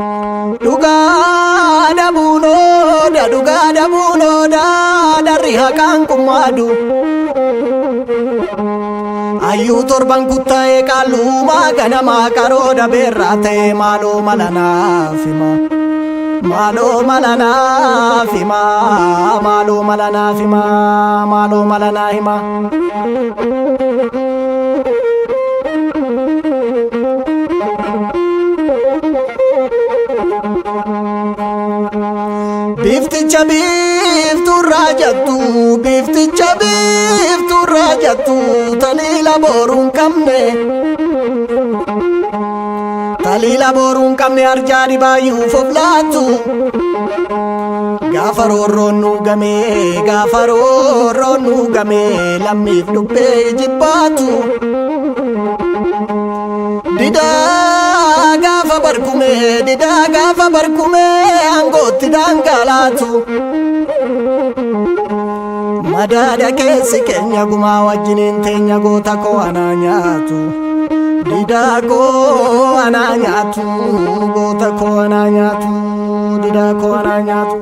Dhugaa dhabuun ooda, dhugaa dhabuun ooda, dharri haqaan qummaadu. Hayyuu torban kuttaa'ee qaalluumaa ganamaa qaroo dhabeerraa ta'e maaloo mala naaf hima. Maaloo mala naaf hima, maaloo mala naaf hima, maaloo mala naa hima. Biifticha biiftuurraa jettu, biifticha biiftuurraa jettu, taliila booruu hin qabne. Taliila booruu hin qabne arjaa dhibaayyuuf of laattu. Gaafa roorroon nu gamee, gaafa roorroon nu gamee, lammiif dhubbee jibbaatu. Didaa gaafa barkumee, didaa gaafa barkumee, aangootti daangalaatu. Madaada keessi keenya gumaa wajjiniin teenya goota koo anaa nyaatu. Didaa koo anaa nyaatu, goota koo anaa nyaatu, didaa koo anaa nyaatu.